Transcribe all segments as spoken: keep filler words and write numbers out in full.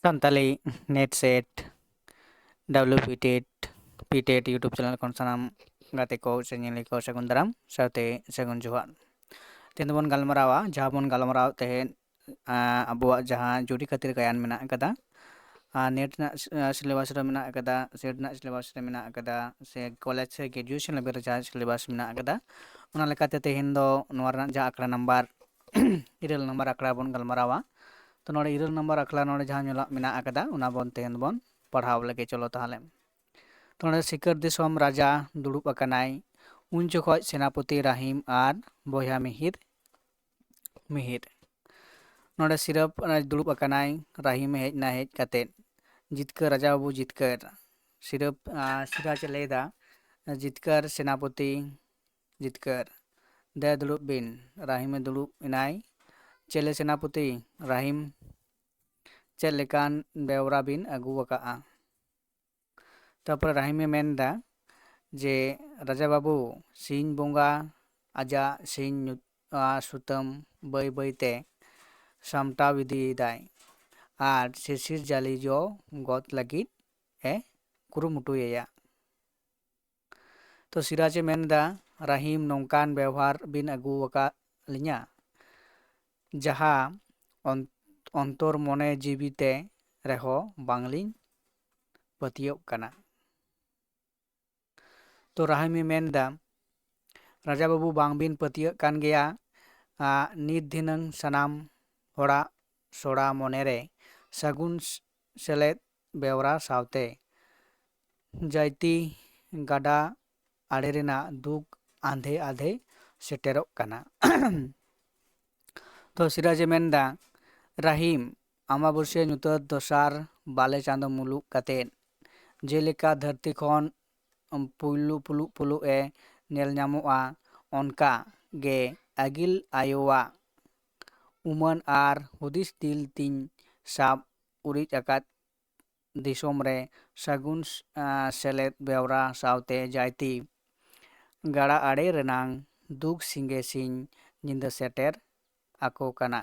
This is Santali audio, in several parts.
Santali NET SET WB TET PTET YouTube channel ᱠᱷᱚᱱ ᱥᱟᱱᱟᱢ ᱜᱟᱛᱮ ᱠᱚ ᱥᱮ ᱧᱮᱞᱤ ᱠᱚ ᱥᱟᱹᱜᱩᱱ ᱫᱟᱨᱟᱢ ᱥᱟᱶᱛᱮ ᱥᱟᱹᱜᱩᱱ ᱡᱚᱦᱟᱨ᱾ ᱛᱮᱦᱮᱧ ᱫᱚᱵᱚᱱ ᱜᱟᱞᱢᱟᱨᱟᱣᱟ, ᱡᱟᱦᱟᱸ ᱵᱚᱱ ᱜᱟᱞᱢᱟᱨᱟᱣ ᱛᱟᱦᱮᱸᱫ, ᱟᱸ, ᱟᱵᱚᱣᱟᱜ ᱡᱟᱦᱟᱸ ᱡᱩᱨᱤ ᱠᱷᱟᱹᱛᱤᱨ ᱜᱟᱭᱟᱱ ᱢᱮᱱᱟᱜ ᱟᱠᱟᱫᱟ, ᱟᱨ NET ᱨᱮᱱᱟᱜ ᱥᱤ-, ᱟᱸ, syllabus ᱨᱮ ᱢᱮᱱᱟᱜ ᱟᱠᱟᱫᱟ, SET ᱨᱮᱱᱟᱜ syllabus ᱨᱮ ᱢᱮᱱᱟᱜ ᱟᱠᱟᱫᱟ, ᱥᱮ ᱠᱚᱞᱮᱡᱽ ᱥᱮ graduation level ᱨᱮ ᱡᱟᱦᱟᱸ syllabus ᱢᱮᱱᱟᱜ ᱟᱠᱟᱫᱟ, ᱚᱱᱟ ᱞᱮᱠᱟᱛᱮ ᱛᱮᱦᱮᱧ ᱫᱚ ᱱᱚᱣᱟ ᱨᱮᱱᱟᱜ ᱡᱟᱦᱟᱸ ᱟᱠᱷᱲᱟ ᱱᱟᱢᱵᱟᱨ ᱤᱨᱟᱹᱞ ᱱᱟᱢᱵᱟᱨ ᱟᱠᱷᱲᱟ ᱵᱚᱱ ᱜᱟᱞᱢᱟᱨᱟᱣᱟ᱾ ᱛᱚ, ᱱᱚᱰᱮ ᱤᱨᱟᱹᱞ ᱱᱟᱢᱵᱟᱨ ᱟᱠᱷᱲᱟ ᱱᱚᱰᱮ ᱡᱟᱦᱟᱸ ᱧᱮᱞᱚᱜ ᱢᱮᱱᱟᱜ ᱟᱠᱟᱫᱟ, ᱚᱱᱟ ᱵᱚᱱ ᱛᱮᱦᱮᱧ ᱵᱚᱱ ᱯᱟᱲᱦᱟᱣ ᱞᱮᱜᱮ᱾ ᱪᱚᱞᱚ ᱛᱟᱦᱚᱞᱮ᱾ ᱛᱚ, ᱱᱚᱰᱮ ᱥᱤᱠᱟᱹᱨ ᱫᱤᱥᱚᱢ ᱨᱟᱡᱟ ᱫᱩᱲᱩᱵ ᱟᱠᱟᱱᱟᱭ, ᱩᱱ ᱡᱚᱠᱷᱚᱡ ᱥᱮᱱᱟᱯᱚᱛᱤ ᱨᱟᱦᱤᱢ ᱟᱨ ᱵᱚᱭᱦᱟ ᱢᱤᱦᱤᱨ, ᱢᱤᱦᱤᱨ᱾ ᱱᱚᱰᱮ ᱥᱤᱨᱟᱹᱯ, ᱚᱱᱟ ᱫᱩᱲᱩᱵ ᱟᱠᱟᱱᱟᱭ, ᱨᱟᱦᱤᱢ ᱦᱮᱡ ᱱᱟ, ᱦᱮᱡ ᱠᱟᱛᱮᱫ, "ᱡᱤᱛᱠᱟᱹᱨ ᱨᱟᱡᱟ ᱵᱟᱹᱵᱩ, ᱡᱤᱛᱠᱟᱹᱨ᱾" ᱥᱤᱨᱟᱹᱯ, ᱟᱸ, ᱥᱤᱨᱟᱡᱽ ᱮ ᱞᱟᱹᱭᱫᱟ, "ᱡᱤᱛᱠᱟᱹᱨ ᱥᱮᱱᱟᱯᱚᱛᱤ, ᱡᱤᱛᱠᱟᱹᱨ᱾ ᱫᱮ ᱫᱩᱲᱩᱵ ᱵᱤᱱ᱾" ᱨᱟᱦᱤᱢ ᱮ ᱫᱩᱲᱩᱵ ᱮᱱᱟᱭ᱾ "ᱪᱮᱞᱮ ᱥᱮᱱᱟᱯᱚᱛᱤ ᱨᱟᱦᱤᱢ, ᱪᱮᱫ ᱞᱮᱠᱟᱱ ᱵᱮᱣᱨᱟ ᱵᱤᱱ ᱟᱹᱜᱩ ᱟᱠᱟᱫᱼᱟ?" ᱛᱟᱨᱯᱚᱨᱮ ᱨᱟᱦᱤᱢᱮ ᱢᱮᱱᱫᱟ ᱡᱮ, "ᱨᱟᱡᱟ ᱵᱟᱹᱵᱩ, ᱥᱤᱧ ᱵᱚᱸᱜᱟ ᱟᱡᱟᱜ ᱥᱤᱧ ᱧᱩ-, ᱟ, ᱥᱩᱛᱟᱹᱢ ᱵᱟᱹᱭ ᱵᱟᱹᱭᱛᱮ ᱥᱟᱢᱴᱟᱣ ᱤᱫᱤᱭᱮᱫᱟᱭ ᱟᱨ ᱥᱤᱥᱤᱨ ᱡᱟᱹᱞᱤ ᱡᱚ ᱜᱚᱫ ᱞᱟᱹᱜᱤᱫ ᱮ ᱠᱩᱨᱩᱢᱩᱴᱩᱭᱮᱭᱟ᱾" ᱛᱚ ᱥᱤᱨᱟᱡᱽ ᱮ ᱢᱮᱱ ᱮᱫᱟ, "ᱨᱟᱦᱤᱢ, ᱱᱚᱝᱠᱟᱱ ᱵᱮᱣᱦᱟᱨ ᱵᱤᱱ ᱟᱹᱜᱩ ᱟᱠᱟᱫ ᱞᱤᱧᱟ, ᱡᱟᱦᱟᱸ ᱚᱱ-, ᱚᱱᱛᱚᱨ ᱢᱚᱱᱮ ᱡᱤᱣᱤ ᱛᱮ ᱨᱮᱦᱚᱸ ᱵᱟᱝᱞᱤᱧ ᱯᱟᱹᱛᱭᱟᱹᱜ ᱠᱟᱱᱟ᱾" ᱛᱚ ᱨᱟᱦᱤᱢ ᱮ ᱢᱮᱱ ᱮᱫᱟ, "ᱨᱟᱡᱟ ᱵᱟᱹᱵᱩ, ᱵᱟᱝᱵᱤᱱ ᱯᱟᱹᱛᱭᱟᱹᱜ ᱠᱟᱱ ᱜᱮᱭᱟ, ᱟ, ᱱᱤᱛ ᱫᱷᱤᱱᱟᱹᱝ ᱥᱟᱱᱟᱢ ᱦᱚᱲᱟᱜ ᱥᱚᱲᱟ ᱢᱚᱱᱮᱨᱮ ᱥᱟᱹᱜᱩᱱ ᱥ-, ᱥᱮᱞᱮᱫ ᱵᱮᱣᱨᱟ ᱥᱟᱶᱛᱮ ᱡᱟᱭᱛᱤ ᱜᱟᱰᱟ ᱟᱲᱮ ᱨᱮᱱᱟᱜ ᱫᱩᱠ ᱟᱸᱫᱷᱮ ᱟᱸᱫᱷᱮ ᱥᱮᱴᱮᱨᱚᱜ ᱠᱟᱱᱟ᱾" ᱛᱚ ᱥᱤᱨᱟᱡᱽ ᱮ ᱢᱮᱱᱫᱟ, "ᱨᱟᱦᱤᱢ, ᱟᱢᱟᱵᱟᱹᱥᱭᱟᱹ ᱧᱩᱛᱟᱹᱛ ᱫᱚᱥᱟᱨ ᱵᱟᱞᱮ ᱪᱟᱸᱫᱚ ᱢᱩᱞᱩᱜ ᱠᱟᱛᱮᱫ ᱡᱮᱞᱮᱠᱟ ᱫᱷᱟᱹᱨᱛᱤ ᱠᱷᱚᱱ ᱯᱩᱭᱞᱩ ᱯᱩᱞᱩᱜ ᱯᱩᱞᱩᱜ ᱮ ᱧᱮᱞ ᱧᱟᱢᱚᱜᱼᱟ, ᱚᱱᱠᱟ ᱜᱮ ᱟᱹᱜᱤᱞ ᱟᱭᱳᱣᱟᱜ ᱩᱢᱟᱹᱱ ᱟᱨ ᱦᱩᱫᱤᱥ ᱫᱤᱞ ᱛᱤᱧ ᱥᱟᱵ ᱩᱨᱤᱡ ᱟᱠᱟᱫ ᱫᱤᱥᱚᱢ ᱨᱮ ᱥᱟᱹᱜᱩᱱ ᱥ-, ᱟ, ᱥᱮᱞᱮᱫ ᱵᱮᱣᱨᱟ ᱥᱟᱶᱛᱮ ᱡᱟᱭᱛᱤ ᱜᱟᱰᱟ ᱟᱲᱮ ᱨᱮᱱᱟᱝ ᱫᱩᱠ ᱥᱤᱸᱜᱮ ᱥᱤᱧ ᱧᱤᱫᱟᱹ ᱥᱮᱴᱮᱨ ᱟᱠᱚ ᱠᱟᱱᱟ᱾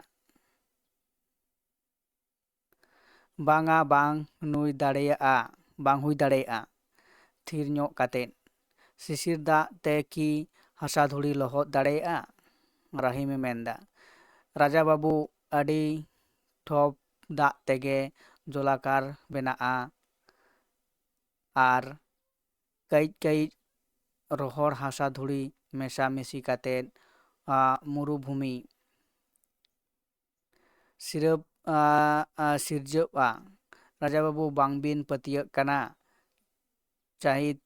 ᱵᱟᱝᱟ, ᱵᱟᱝ ᱱᱩᱭ ᱫᱟᱲᱮᱭᱟᱜᱼᱟ, ᱵᱟᱝ ᱦᱩᱭ ᱫᱟᱲᱮᱭᱟᱜᱼᱟ᱾ ᱛᱷᱤᱨ ᱧᱚᱜ ᱠᱟᱛᱮᱫ, ᱥᱤᱥᱤᱨ ᱫᱟᱜ ᱛᱮ ᱠᱤ ᱦᱟᱥᱟ ᱫᱷᱩᱲᱤ ᱞᱚᱦᱚᱫ ᱫᱟᱲᱮᱭᱟᱜᱼᱟ? ᱨᱟᱦᱤᱢᱮ ᱢᱮᱱᱫᱟ, ᱨᱟᱡᱟ ᱵᱟᱹᱵᱩ, ᱟᱹᱰᱤ ᱴᱷᱚᱯ ᱫᱟᱜ ᱛᱮᱜᱮ ᱡᱚᱞᱟᱠᱟᱨ ᱵᱮᱱᱟᱜᱼᱟ᱾ ᱟᱨ ᱠᱟᱹᱡ ᱠᱟᱹᱡ ᱨᱚᱦᱚᱲ ᱦᱟᱥᱟ ᱫᱷᱩᱲᱤ ᱢᱮᱥᱟ ᱢᱤᱥᱤ ᱠᱟᱛᱮᱫ, ᱟ, ᱢᱩᱨᱩᱵᱷᱩᱢᱤ ᱥᱤᱨᱟᱹᱯ, ᱟ, ᱟ, ᱥᱤᱨᱡᱟᱹᱜᱼᱟ᱾ ᱨᱟᱡᱟ ᱵᱟᱹᱵᱩ, ᱵᱟᱝᱵᱤᱱ ᱯᱟᱹᱛᱭᱟᱹᱜ ᱠᱟᱱᱟ? ᱪᱟᱹᱛ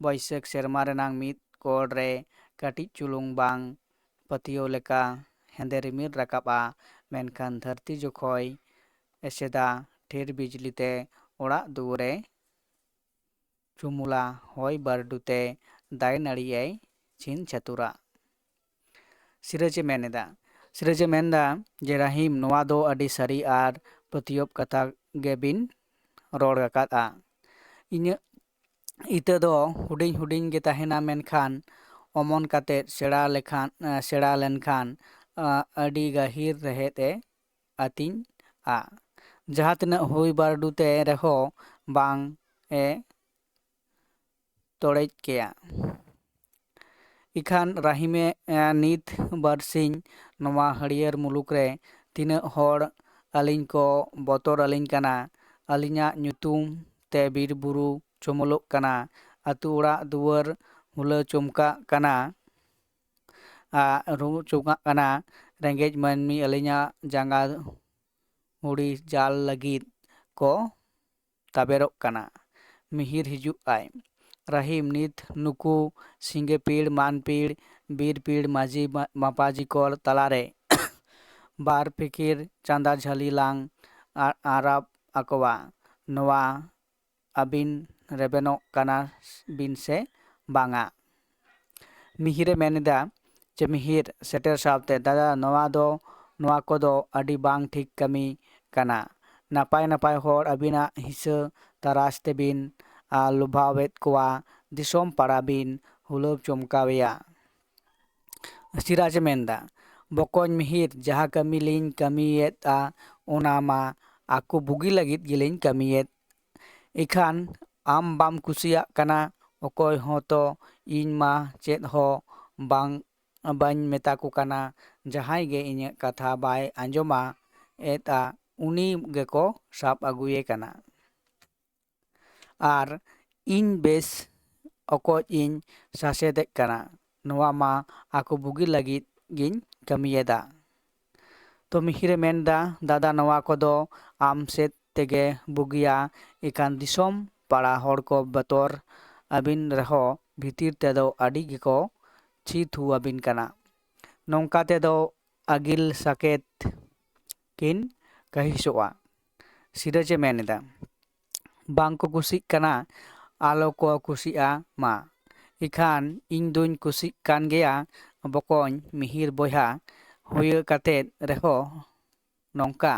ᱵᱟᱹᱭᱥᱟᱹᱠᱷ ᱥᱮᱨᱢᱟ ᱨᱮᱱᱟᱝ ᱢᱤᱫ ᱠᱚᱲ ᱨᱮ ᱠᱟᱹᱴᱤᱡ ᱪᱩᱞᱩᱝ ᱵᱟᱝ ᱯᱟᱹᱛᱭᱟᱹᱣ ᱞᱮᱠᱟ ᱦᱮᱸᱫᱮ ᱨᱤᱢᱤᱞ ᱨᱟᱠᱟᱵᱼᱟ, ᱢᱮᱱᱠᱷᱟᱱ ᱫᱷᱟᱹᱨᱛᱤ ᱡᱚᱠᱷᱚᱭ ᱮᱥᱮᱫᱟ, ᱴᱷᱤᱨ ᱵᱤᱡᱽᱞᱤ ᱛᱮ ᱚᱲᱟᱜ ᱫᱩᱣᱟᱹᱨᱮ ᱪᱩᱢᱩᱞᱟ, ᱦᱚᱭ ᱵᱟᱹᱨᱰᱩ ᱛᱮ ᱫᱟᱨᱮ ᱱᱟᱹᱲᱤᱭᱟᱭ ᱪᱷᱤᱱ ᱪᱷᱟᱹᱛᱩᱨᱟ᱾ ᱥᱤᱨᱟᱹᱡᱽ ᱮ ᱢᱮᱱ ᱮᱫᱟ, ᱥᱤᱨᱟᱹᱡᱽ ᱮ ᱢᱮᱱᱫᱟ ᱡᱮ, ᱨᱟᱦᱤᱢ, ᱱᱚᱣᱟ ᱫᱚ ᱟᱹᱰᱤ ᱥᱟᱹᱨᱤ ᱟᱨ ᱯᱟᱹᱛᱭᱟᱹᱵ ᱠᱟᱛᱷᱟ ᱜᱮᱵᱤᱱ ᱨᱚᱲ ᱟᱠᱟᱫᱼᱟ᱾ ᱤᱧᱟᱹᱜ ᱤᱛᱟᱹ ᱫᱚ ᱦᱩᱰᱤᱧ ᱦᱩᱰᱤᱧ ᱜᱮ ᱛᱟᱦᱮᱱᱟ, ᱢᱮᱱᱠᱷᱟᱱ ᱚᱢᱚᱱ ᱠᱟᱛᱮᱫ ᱥᱮᱬᱟ ᱞᱮᱠᱷᱟᱱ, ᱥᱮᱬᱟ ᱞᱮᱱᱠᱷᱟᱱ, ᱟᱹᱰᱤ ᱜᱟᱹᱦᱤᱨ ᱨᱮᱦᱮᱫ ᱮ ᱟᱹᱛᱤᱧᱟ᱾ ᱡᱟᱦᱟᱸ ᱛᱤᱱᱟᱹᱜ ᱦᱩᱭ ᱵᱟᱹᱨᱰᱩ ᱛᱮ ᱨᱮᱦᱚᱸ ᱵᱟᱝ ᱮ ᱛᱚᱲᱮᱡ ᱠᱮᱭᱟ᱾ ᱤᱠᱷᱟᱱ ᱨᱟᱦᱤᱢᱮ, ᱮ, ᱱᱤᱛ ᱵᱟᱨᱥᱤᱧ ᱱᱚᱣᱟ ᱦᱟᱹᱨᱭᱟᱹᱲ ᱢᱩᱞᱩᱠ ᱨᱮ ᱛᱤᱱᱟᱹᱜ ᱦᱚᱲ ᱟᱹᱞᱤᱧ ᱠᱚ ᱵᱚᱛᱚᱨ ᱟᱹᱞᱤᱧ ᱠᱟᱱᱟ᱾ ᱟᱹᱞᱤᱧᱟᱜ ᱧᱩᱛᱩᱢ ᱛᱮ ᱵᱤᱨ ᱵᱩᱨᱩ ᱪᱚᱢᱚᱞᱚᱜ ᱠᱟᱱᱟ, ᱟᱹᱛᱩ ᱚᱲᱟᱜ ᱫᱩᱣᱟᱹᱨ ᱦᱩᱞᱟᱹ ᱪᱚᱢᱠᱟᱜ ᱠᱟᱱᱟ, ᱟᱨ ᱨᱩᱢᱩᱜ ᱪᱚᱢᱠᱟᱜ ᱠᱟᱱᱟ᱾ ᱨᱮᱸᱜᱮᱡ ᱢᱟᱹᱱᱢᱤ ᱟᱹᱞᱤᱧᱟᱜ ᱡᱟᱸᱜᱟ ᱦᱩᱲᱤ ᱡᱟᱞ ᱞᱟᱹᱜᱤᱫ ᱠᱚ ᱛᱟᱵᱮᱨᱚᱜ ᱠᱟᱱᱟ᱾ ᱢᱤᱦᱤᱨ ᱦᱤᱡᱩᱜ ᱟᱭ᱾ ᱨᱟᱦᱤᱢ, ᱱᱤᱛ ᱱᱩᱠᱩ ᱥᱤᱸᱜᱮ ᱯᱤᱲ, ᱢᱟᱱ ᱯᱤᱲ, ᱵᱤᱨ ᱯᱤᱲ, ᱢᱟᱹᱡᱷᱤ ᱢᱟ-, ᱢᱟᱯᱟᱡᱤ ᱠᱚ ᱛᱟᱞᱟᱨᱮ ᱵᱟᱨ ᱯᱷᱤᱠᱤᱨ ᱪᱟᱸᱫᱟ ᱡᱷᱟᱹᱞᱤ ᱞᱟᱝ ᱟ-, ᱟᱨᱟᱵ ᱟᱠᱚᱣᱟ᱾ ᱱᱚᱣᱟ ᱟᱹᱵᱤᱱ ᱨᱮᱵᱮᱱᱚᱜ ᱠᱟᱱᱟ ᱵᱤᱱ ᱥᱮ ᱵᱟᱝᱟ? ᱢᱤᱦᱤᱨᱮ ᱢᱮᱱ ᱮᱫᱟ ᱡᱮ, ᱢᱤᱦᱤᱨ ᱥᱮᱴᱮᱨ ᱥᱟᱶᱛᱮ, ᱫᱟᱫᱟ, ᱱᱚᱣᱟ ᱫᱚ, ᱱᱚᱣᱟ ᱠᱚᱫᱚ ᱟᱹᱰᱤ ᱵᱟᱝ ᱴᱷᱤᱠ ᱠᱟᱹᱢᱤ ᱠᱟᱱᱟ᱾ ᱱᱟᱯᱟᱭ ᱱᱟᱯᱟᱭ ᱦᱚᱲ ᱟᱹᱵᱤᱱᱟᱜ ᱦᱤᱥᱟᱹ ᱛᱟᱨᱟᱥ ᱛᱮᱵᱤᱱ, ᱟ, ᱞᱚᱵᱷᱟᱣᱮᱫ ᱠᱚᱣᱟ, ᱫᱤᱥᱚᱢ ᱯᱟᱲᱟ ᱵᱤᱱ ᱦᱩᱞᱟᱹᱣ ᱪᱚᱢᱠᱟᱣᱮᱭᱟ᱾ ᱥᱤᱨᱟᱡᱽ ᱮ ᱢᱮᱱᱫᱟ, ᱵᱚᱠᱚᱧ ᱢᱤᱦᱤᱨ, ᱡᱟᱦᱟᱸ ᱠᱟᱹᱢᱤ ᱞᱤᱧ ᱠᱟᱹᱢᱤᱭᱮᱫᱼᱟ, ᱚᱱᱟ ᱢᱟ ᱟᱠᱚ ᱵᱩᱜᱤ ᱞᱟᱹᱜᱤᱫ ᱜᱮᱞᱤᱧ ᱠᱟᱹᱢᱤᱭᱮᱫ᱾ ᱤᱠᱷᱟᱱ ᱟᱢ ᱵᱟᱢ ᱠᱩᱥᱤᱭᱟᱜ ᱠᱟᱱᱟ, ᱚᱠᱚᱭ ᱦᱚᱸᱛᱚ ᱤᱧ ᱢᱟ ᱪᱮᱫ ᱦᱚᱸ ᱵᱟᱝ, ᱵᱟᱹᱧ ᱢᱮᱛᱟ ᱠᱚ ᱠᱟᱱᱟ᱾ ᱡᱟᱦᱟᱸᱭ ᱜᱮ ᱤᱧᱟᱹᱜ ᱠᱟᱛᱷᱟ ᱵᱟᱭ ᱟᱸᱡᱚᱢᱟ ᱮᱫᱼᱟ, ᱩᱱᱤ ᱜᱮᱠᱚ ᱥᱟᱵ ᱟᱹᱜᱩᱭᱮ ᱠᱟᱱᱟ᱾ ᱟᱨ ᱤᱧ ᱵᱮᱥ ᱚᱠᱚᱡ ᱤᱧ ᱥᱟᱥᱮᱛᱮᱫ ᱠᱟᱱᱟ᱾ ᱱᱚᱣᱟ ᱢᱟ ᱟᱠᱚ ᱵᱩᱜᱤ ᱞᱟᱹᱜᱤᱫ ᱜᱤᱧ ᱠᱟᱹᱢᱤᱭᱮᱫᱟ᱾ ᱛᱚ ᱢᱤᱦᱤᱨᱮ ᱢᱮᱱᱫᱟ, ᱫᱟᱫᱟ, ᱱᱚᱣᱟ ᱠᱚᱫᱚ ᱟᱢ ᱥᱮᱫ ᱛᱮᱜᱮ ᱵᱩᱜᱤᱭᱟ᱾ ᱮᱠᱷᱟᱱ ᱫᱤᱥᱚᱢ ᱯᱟᱲᱟ ᱦᱚᱲ ᱠᱚ ᱵᱚᱛᱚᱨ ᱟᱹᱵᱤᱱ ᱨᱮᱦᱚᱸ ᱵᱷᱤᱛᱤᱨ ᱛᱮᱫᱚ ᱟᱹᱰᱤ ᱜᱮᱠᱚ ᱪᱷᱤ ᱛᱷᱩ ᱟᱹᱵᱤᱱ ᱠᱟᱱᱟ᱾ ᱱᱚᱝᱠᱟ ᱛᱮᱫᱚ ᱟᱹᱜᱤᱞ ᱥᱟᱠᱮᱛ ᱠᱤᱱ ᱠᱟᱹᱦᱤᱥᱚᱜᱼᱟ᱾ ᱥᱤᱨᱟᱹᱡᱽ ᱮ ᱢᱮᱱ ᱮᱫᱟ, ᱵᱟᱝ ᱠᱚ ᱠᱩᱥᱤᱜ ᱠᱟᱱᱟ, ᱟᱞᱚ ᱠᱚ ᱠᱩᱥᱤᱜᱼᱟ ᱢᱟ᱾ ᱤᱠᱷᱟᱱ ᱤᱧ ᱫᱩᱧ ᱠᱩᱥᱤᱜ ᱠᱟᱱ ᱜᱮᱭᱟ ᱵᱚᱠᱚᱧ, ᱢᱤᱦᱤᱨ ᱵᱚᱭᱦᱟ ᱦᱩᱭ ᱠᱟᱛᱮᱫ ᱨᱮᱦᱚᱸ ᱱᱚᱝᱠᱟ᱾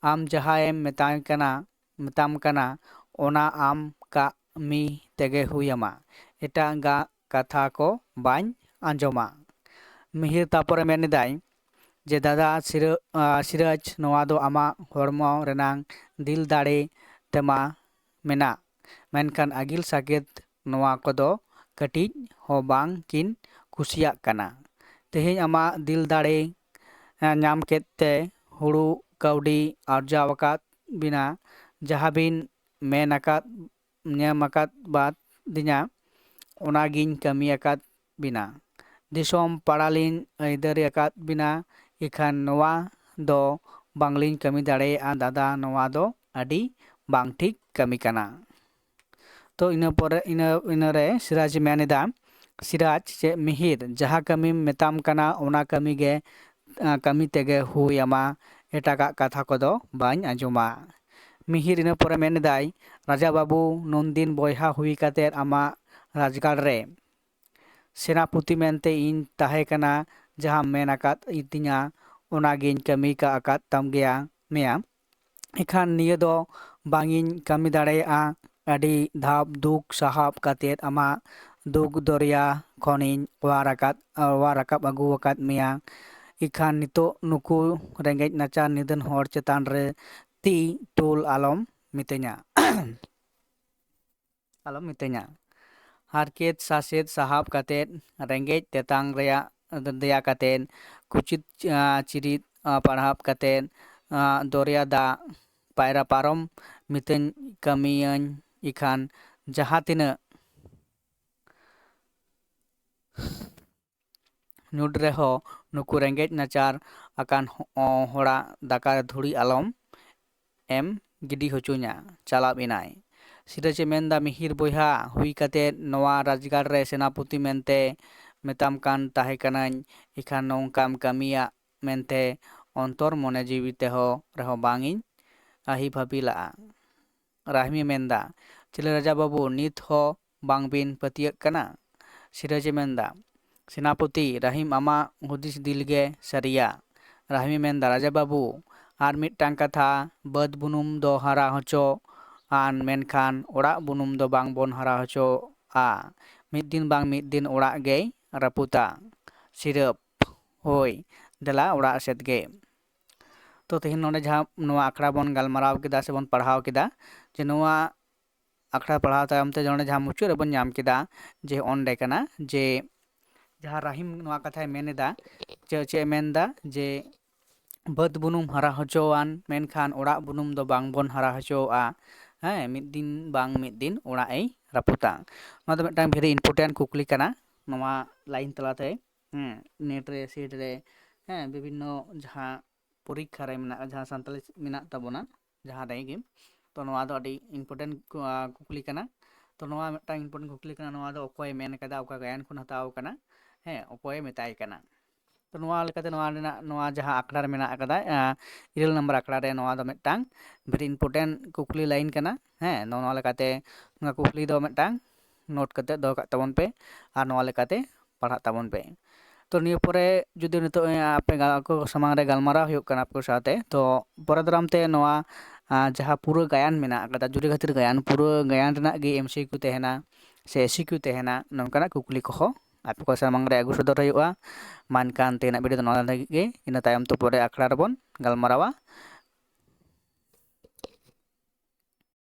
ᱟᱢ ᱡᱟᱦᱟᱸᱭᱮᱢ ᱢᱮᱛᱟᱭ ᱠᱟᱱᱟ, ᱢᱮᱛᱟᱢ ᱠᱟᱱᱟ, ᱚᱱᱟ ᱟᱢ ᱠᱟᱹᱢᱤ ᱛᱮᱜᱮ ᱦᱩᱭ ᱟᱢᱟ᱾ ᱮᱴᱟᱜᱟᱜ ᱠᱟᱛᱷᱟ ᱠᱚ ᱵᱟᱹᱧ ᱟᱸᱡᱚᱢᱟ᱾ ᱢᱤᱦᱤᱨ ᱛᱟᱨᱯᱚᱨᱮ ᱢᱮᱱ ᱮᱫᱟᱭ ᱡᱮ, ᱫᱟᱫᱟ ᱥᱤᱨᱟᱹ-, ᱟ, ᱥᱤᱨᱟᱡᱽ, ᱱᱚᱣᱟ ᱫᱚ ᱟᱢᱟᱜ ᱦᱚᱲᱢᱚ ᱨᱮᱱᱟᱝ ᱫᱤᱞ ᱫᱟᱲᱮ ᱛᱮᱢᱟ ᱢᱮᱱᱟᱜ, ᱢᱮᱱᱠᱷᱟᱱ ᱟᱹᱜᱤᱞ ᱥᱟᱠᱮᱛ ᱱᱚᱣᱟ ᱠᱚᱫᱚ ᱠᱟᱹᱴᱤᱡ ᱦᱚᱸ ᱵᱟᱝ ᱠᱤᱱ ᱠᱩᱥᱤᱭᱟᱜ ᱠᱟᱱᱟ᱾ ᱛᱮᱦᱮᱧ ᱟᱢᱟᱜ ᱫᱤᱞ ᱫᱟᱲᱮ, ᱮ, ᱧᱟᱢ ᱠᱮᱫ ᱛᱮ ᱦᱩᱲᱩ ᱠᱟᱹᱣᱰᱤ ᱟᱨᱡᱟᱣ ᱟᱠᱟᱫ ᱵᱤᱱᱟ, ᱡᱟᱦᱟᱸ ᱵᱤᱱ ᱢᱮᱱ ᱟᱠᱟᱫ, ᱧᱟᱢ ᱟᱠᱟᱫ ᱵᱟᱫ ᱫᱤᱧᱟ, ᱚᱱᱟᱜᱤᱧ ᱠᱟᱹᱢᱤ ᱟᱠᱟᱫ ᱵᱤᱱᱟ᱾ ᱫᱤᱥᱚᱢ ᱯᱟᱲᱟᱞᱤᱧ ᱟᱹᱭᱫᱟᱹᱨᱤ ᱟᱠᱟᱫ ᱵᱤᱱᱟ, ᱤᱠᱷᱟᱱ ᱱᱚᱣᱟ ᱫᱚ ᱵᱟᱝᱞᱤᱧ ᱠᱟᱹᱢᱤ ᱫᱟᱲᱮᱭᱟᱜᱼᱟ ᱫᱟᱫᱟ, ᱱᱚᱣᱟ ᱫᱚ ᱟᱹᱰᱤ ᱵᱟᱝ ᱴᱷᱤᱠ ᱠᱟᱹᱢᱤ ᱠᱟᱱᱟ᱾ ᱛᱚ ᱤᱱᱟᱹ ᱯᱚᱨᱮ, ᱤᱱᱟᱹ, ᱤᱱᱟᱹᱨᱮ ᱥᱤᱨᱟᱡᱽ ᱢᱮᱱ ᱮᱫᱟ, ᱥᱤᱨᱟᱡᱽ, ᱪᱮᱫ ᱢᱤᱦᱤᱨ, ᱡᱟᱦᱟᱸ ᱠᱟᱹᱢᱤᱢ ᱢᱮᱛᱟᱢ ᱠᱟᱱᱟ ᱚᱱᱟ ᱠᱟᱹᱢᱤ ᱜᱮ, ᱟ, ᱠᱟᱹᱢᱤ ᱛᱮᱜᱮ ᱦᱩᱭ ᱟᱢᱟ, ᱮᱴᱟᱜᱟᱜ ᱠᱟᱛᱷᱟ ᱠᱚᱫᱚ ᱵᱟᱹᱧ ᱟᱸᱡᱚᱢᱟ᱾ ᱢᱤᱦᱤᱨ ᱤᱱᱟᱹ ᱯᱚᱨᱮ ᱢᱮᱱ ᱮᱫᱟᱭ, ᱨᱟᱡᱟ ᱵᱟᱹᱵᱩ, ᱱᱩᱱᱫᱤᱱ ᱵᱚᱭᱦᱟ ᱦᱩᱭ ᱠᱟᱛᱮᱫ ᱟᱢᱟᱜ ᱨᱟᱡᱽᱜᱟᱲ ᱨᱮ ᱥᱮᱱᱟᱯᱚᱛᱤ ᱢᱮᱱᱛᱮ ᱤᱧ ᱛᱟᱦᱮᱸ ᱠᱟᱱᱟ, ᱡᱟᱦᱟᱸᱢ ᱢᱮᱱ ᱟᱠᱟᱫ ᱛᱤᱧᱟ ᱚᱱᱟᱜᱤᱧ ᱠᱟᱹᱢᱤ ᱠᱟᱜ ᱟᱠᱟᱫ ᱛᱟᱢ ᱜᱮᱭᱟ, ᱢᱮᱭᱟ᱾ ᱮᱠᱷᱟᱱ ᱱᱤᱭᱟᱹ ᱫᱚ ᱵᱟᱝ ᱤᱧ ᱠᱟᱹᱢᱤ ᱫᱟᱲᱮᱭᱟᱜᱼᱟ᱾ ᱟᱹᱰᱤ ᱫᱷᱟᱯ ᱫᱩᱠ ᱥᱟᱦᱟᱵ ᱠᱟᱛᱮᱫ ᱟᱢᱟᱜ ᱫᱩᱠ ᱫᱚᱨᱭᱟ ᱠᱷᱚᱱᱤᱧ ᱚᱣᱟᱨ ᱟᱠᱟᱫ, ᱚᱣᱟᱨ ᱨᱟᱠᱟᱵ ᱟᱹᱜᱩ ᱟᱠᱟᱫ ᱢᱮᱭᱟ᱾ ᱤᱠᱷᱟᱱ ᱱᱤᱛᱚᱜ ᱱᱩᱠᱩ ᱨᱮᱸᱜᱮᱡ ᱱᱟᱪᱟᱨ ᱱᱤᱫᱷᱟᱹᱱ ᱦᱚᱲ ᱪᱮᱛᱟᱱ ᱨᱮ ᱛᱤ ᱛᱩᱞ ᱟᱞᱚᱢ ᱢᱤᱛᱟᱹᱧᱟ᱾ ᱟᱞᱚᱢ ᱢᱤᱛᱟᱹᱧᱟ᱾ ᱦᱟᱨᱠᱮᱛ ᱥᱟᱥᱮᱛ ᱥᱟᱦᱟᱵ ᱠᱟᱛᱮᱫ, ᱨᱮᱸᱜᱮᱡ ᱛᱮᱛᱟᱝ ᱨᱮᱭᱟᱜ ᱫᱮᱭᱟ ᱠᱟᱛᱮᱫ, ᱠᱩᱪᱤᱛ, ᱟ, ᱪᱤᱨᱤᱛ, ᱟ, ᱯᱟᱲᱦᱟᱵ ᱠᱟᱛᱮᱫ, ᱟ, ᱫᱚᱨᱭᱟ ᱫᱟᱜ ᱯᱟᱭᱨᱟ ᱯᱟᱨᱚᱢ ᱢᱤᱛᱟᱹᱧ ᱠᱟᱹᱢᱤᱭᱟᱹᱧ ᱤᱠᱷᱟᱱ ᱡᱟᱦᱟᱸ ᱛᱤᱱᱟᱹᱜ ᱧᱩᱛ ᱨᱮᱦᱚᱸ ᱱᱩᱠᱩ ᱨᱮᱸᱜᱮᱡ ᱱᱟᱪᱟᱨ ᱟᱠᱟᱱ ᱦᱚ-, ᱦᱚᱲᱟᱜ ᱫᱟᱠᱟ ᱫᱷᱩᱲᱤ ᱟᱞᱚᱢ ᱮᱢ ᱜᱤᱰᱤ ᱦᱚᱪᱚᱧᱟ᱾ ᱪᱟᱞᱟᱣ ᱮᱱᱟᱭ᱾ ᱥᱤᱨᱟᱹᱡᱽ ᱮ ᱢᱮᱱᱫᱟ, ᱢᱤᱦᱤᱨ ᱵᱚᱭᱦᱟ ᱦᱩᱭ ᱠᱟᱛᱮᱫ ᱱᱚᱣᱟ ᱨᱟᱡᱽᱜᱟᱲ ᱨᱮ ᱥᱮᱱᱟᱯᱚᱛᱤ ᱢᱮᱱᱛᱮ ᱢᱮᱛᱟᱢ ᱠᱟᱱ ᱛᱟᱦᱮᱸ ᱠᱟᱹᱱᱟᱹᱧ, ᱤᱠᱷᱟᱱ ᱱᱚᱝᱠᱟᱢ ᱠᱟᱹᱢᱤᱭᱟ ᱢᱮᱱᱛᱮ ᱚᱱᱛᱚᱨ ᱢᱚᱱᱮ ᱡᱤᱣᱤ ᱛᱮᱦᱚᱸ ᱨᱮᱦᱚᱸ ᱵᱟᱝ ᱤᱧ ᱟᱹᱦᱤ ᱵᱷᱟᱹᱵᱤ ᱞᱟᱜᱼᱟ᱾ ᱨᱟᱦᱢᱤ ᱢᱮᱱᱫᱟ, ᱪᱤᱞᱤ ᱨᱟᱡᱟ ᱵᱟᱹᱵᱩ, ᱱᱤᱛ ᱦᱚᱸ ᱵᱟᱝᱵᱤᱱ ᱯᱟᱹᱛᱭᱟᱹᱜ ᱠᱟᱱᱟ? ᱥᱤᱨᱟᱹᱡᱽ ᱮ ᱢᱮᱱᱫᱟ, ᱥᱮᱱᱟᱯᱚᱛᱤ, ᱨᱟᱦᱤᱢ ᱟᱢᱟᱜ ᱦᱩᱫᱤᱥ ᱫᱤᱞ ᱜᱮ ᱥᱟᱹᱨᱤᱭᱟ᱾ ᱨᱟᱦᱢᱤ ᱢᱮᱱᱫᱟ, ᱨᱟᱡᱟ ᱵᱟᱹᱵᱩ, ᱟᱨ ᱢᱤᱫᱴᱟᱝ ᱠᱟᱛᱷᱟ, ᱵᱟᱹᱫᱽ ᱵᱩᱱᱩᱢ ᱫᱚ ᱦᱟᱨᱟ ᱦᱚᱪᱚ ᱟᱱ, ᱢᱮᱱᱠᱷᱟᱱ ᱚᱲᱟᱜ ᱵᱩᱱᱩᱢ ᱫᱚ ᱵᱟᱝ ᱵᱚᱱ ᱦᱟᱨᱟ ᱦᱚᱪᱚᱣᱟᱜᱼᱟ᱾ ᱢᱤᱫ ᱫᱤᱱ ᱵᱟᱝ ᱢᱤᱫ ᱫᱤᱱ ᱚᱲᱟᱜ ᱜᱮᱭ ᱨᱟᱹᱯᱩᱫᱟ᱾ ᱥᱤᱨᱟᱹᱯ, ᱦᱳᱭ, ᱫᱮᱞᱟ ᱚᱲᱟᱜ ᱥᱮᱫ ᱜᱮ᱾ ᱛᱚ ᱛᱮᱦᱮᱧ ᱱᱚᱰᱮ ᱡᱟᱦᱟᱸ ᱱᱚᱣᱟ ᱟᱠᱷᱲᱟ ᱵᱚᱱ ᱜᱟᱞᱢᱟᱨᱟᱣ ᱠᱮᱫᱟ ᱥᱮᱵᱚᱱ ᱯᱟᱲᱦᱟᱣ ᱠᱮᱫᱟ, ᱡᱮ ᱱᱚᱣᱟ ᱟᱠᱷᱲᱟ ᱯᱟᱲᱦᱟᱣ ᱛᱟᱭᱚᱢ ᱛᱮ ᱱᱚᱰᱮ ᱡᱟᱦᱟᱸ ᱢᱩᱪᱟᱹᱫ ᱨᱮᱵᱚᱱ ᱧᱟᱢ ᱠᱮᱫᱟ, ᱡᱮ ᱚᱸᱰᱮ ᱠᱟᱱᱟ, ᱡᱮ ᱡᱟᱦᱟᱸ ᱨᱟᱦᱤᱢ ᱱᱚᱣᱟ ᱠᱟᱛᱷᱟᱭ ᱢᱮᱱ ᱮᱫᱟ, ᱪᱮᱫ, ᱪᱮᱫ ᱮ ᱢᱮᱱ ᱮᱫᱟ, ᱡᱮ ᱵᱟᱹᱫᱽ ᱵᱩᱱᱩᱢ ᱦᱟᱨᱟ ᱦᱚᱪᱚᱣᱟᱱ, ᱢᱮᱱᱠᱷᱟᱱ ᱚᱲᱟᱜ ᱵᱩᱱᱩᱢ ᱫᱚ ᱵᱟᱝ ᱵᱚᱱ ᱦᱟᱨᱟ ᱦᱚᱪᱚᱣᱟᱜᱼᱟ᱾ ᱦᱮᱸ, ᱢᱤᱫ ᱫᱤᱱ ᱵᱟᱝ ᱢᱤᱫ ᱫᱤᱱ ᱚᱲᱟᱜ ᱮᱭ ᱨᱟᱹᱯᱩᱫᱟ᱾ ᱱᱚᱣᱟ ᱫᱚ ᱢᱤᱫᱴᱟᱝ very important ᱠᱩᱠᱞᱤ ᱠᱟᱱᱟ᱾ ᱱᱚᱣᱟ line ᱛᱟᱞᱟᱛᱮ, ᱦᱮᱸ, NET ᱨᱮ, SET ᱨᱮ, ᱦᱮᱸ, ᱵᱤᱵᱷᱤᱱᱱᱚ ᱡᱟᱦᱟᱸ ᱯᱚᱨᱤᱠᱠᱷᱟ ᱨᱮ ᱢᱮᱱᱟᱜᱼᱟ, ᱡᱟᱦᱟᱸ ᱥᱟᱱᱛᱟᱲᱤ ᱢᱮᱱᱟᱜ ᱛᱟᱵᱚᱱᱟ, ᱡᱟᱦᱟᱸ ᱨᱮᱜᱮ, ᱛᱚ ᱱᱚᱣᱟ ᱫᱚ ᱟᱹᱰᱤ important ᱠᱩ-, ᱟ, ᱠᱩᱠᱞᱤ ᱠᱟᱱᱟ᱾ ᱛᱚ ᱱᱚᱣᱟ ᱢᱤᱫᱴᱟᱝ important ᱠᱩᱠᱞᱤ ᱠᱟᱱᱟ, ᱱᱚᱣᱟ ᱫᱚ ᱚᱠᱚᱭᱮ ᱢᱮᱱ ᱠᱟᱫᱟ, ᱚᱠᱟ ᱜᱟᱭᱟᱱ ᱠᱷᱚᱱ ᱦᱟᱛᱟᱣ ᱠᱟᱱᱟ, ᱦᱮᱸ, ᱚᱠᱚᱭᱮ ᱢᱮᱛᱟᱭ ᱠᱟᱱᱟ᱾ ᱛᱚ ᱱᱚᱣᱟ ᱞᱮᱠᱟᱛᱮ ᱱᱚᱣᱟ ᱨᱮᱱᱟᱜ, ᱱᱚᱣᱟ ᱡᱟᱦᱟᱸ ᱟᱠᱷᱲᱟ ᱨᱮ ᱢᱮᱱᱟᱜ ᱟᱠᱟᱫᱟ, ᱟ, ᱤᱨᱟᱹᱞ ᱱᱟᱢᱵᱟᱨ ᱟᱠᱷᱲᱟ ᱨᱮ ᱱᱚᱣᱟ ᱫᱚ ᱢᱤᱫᱴᱟᱝ very important ᱠᱩᱠᱞᱤ line ᱠᱟᱱᱟ᱾ ᱦᱮᱸ, ᱱᱚᱣᱟ ᱞᱮᱠᱟᱛᱮ ᱱᱚᱣᱟ ᱠᱩᱠᱞᱤ ᱫᱚ ᱢᱤᱫᱴᱟᱝ note ᱠᱟᱛᱮ ᱫᱚᱦᱚ ᱠᱟᱜ ᱛᱟᱵᱚᱱ ᱯᱮ ᱟᱨ ᱱᱚᱣᱟ ᱞᱮᱠᱟᱛᱮ ᱯᱟᱲᱦᱟᱜ ᱛᱟᱵᱚᱱ ᱯᱮ᱾ ᱛᱚ ᱱᱤᱭᱟᱹ ᱯᱚᱨᱮ ᱡᱩᱫᱤ ᱱᱤᱛᱚᱜ ᱟᱯᱮ ᱜᱟ-, ᱟᱠᱚ ᱥᱟᱢᱟᱝ ᱨᱮ ᱜᱟᱞᱢᱟᱨᱟᱣ ᱦᱩᱭᱩᱜ ᱠᱟᱱᱟ ᱟᱯᱮ ᱠᱚ ᱥᱟᱶᱛᱮ, ᱛᱚ ᱯᱚᱨᱮ ᱫᱟᱨᱟᱢ ᱛᱮ ᱱᱚᱣᱟ, ᱟ, ᱡᱟᱦᱟᱸ ᱯᱩᱨᱟᱹ ᱜᱟᱭᱟᱱ ᱢᱮᱱᱟᱜ ᱟᱠᱟᱫᱟ, ᱡᱩᱨᱤ ᱠᱷᱟᱹᱛᱤᱨ ᱜᱟᱭᱟᱱ, ᱯᱩᱨᱟᱹ ᱜᱟᱭᱟᱱ ᱨᱮᱱᱟᱜ ᱜᱮ MCQ ᱛᱟᱦᱮᱱᱟ ᱥᱮ SCQ ᱛᱟᱦᱮᱱᱟ, ᱱᱚᱝᱠᱟᱱᱟᱜ ᱠᱩᱠᱞᱤ ᱠᱚᱦᱚᱸ ᱟᱯᱮ ᱠᱚ ᱥᱟᱢᱟᱝ ᱨᱮ ᱟᱹᱜᱩ ᱥᱚᱫᱚᱨ ᱦᱩᱭᱩᱜᱼᱟ᱾ ᱢᱟ ᱮᱱᱠᱷᱟᱱ ᱛᱮᱦᱮᱧᱟᱜ video ᱫᱚ ᱱᱚᱣᱟ ᱞᱟᱹᱜᱤᱫ ᱜᱮ, ᱤᱱᱟᱹ ᱛᱟᱭᱚᱢ ᱛᱮ ᱯᱚᱨᱮ ᱟᱠᱷᱲᱟ ᱨᱮᱵᱚᱱ ᱜᱟᱞᱢᱟᱨᱟᱣᱟ᱾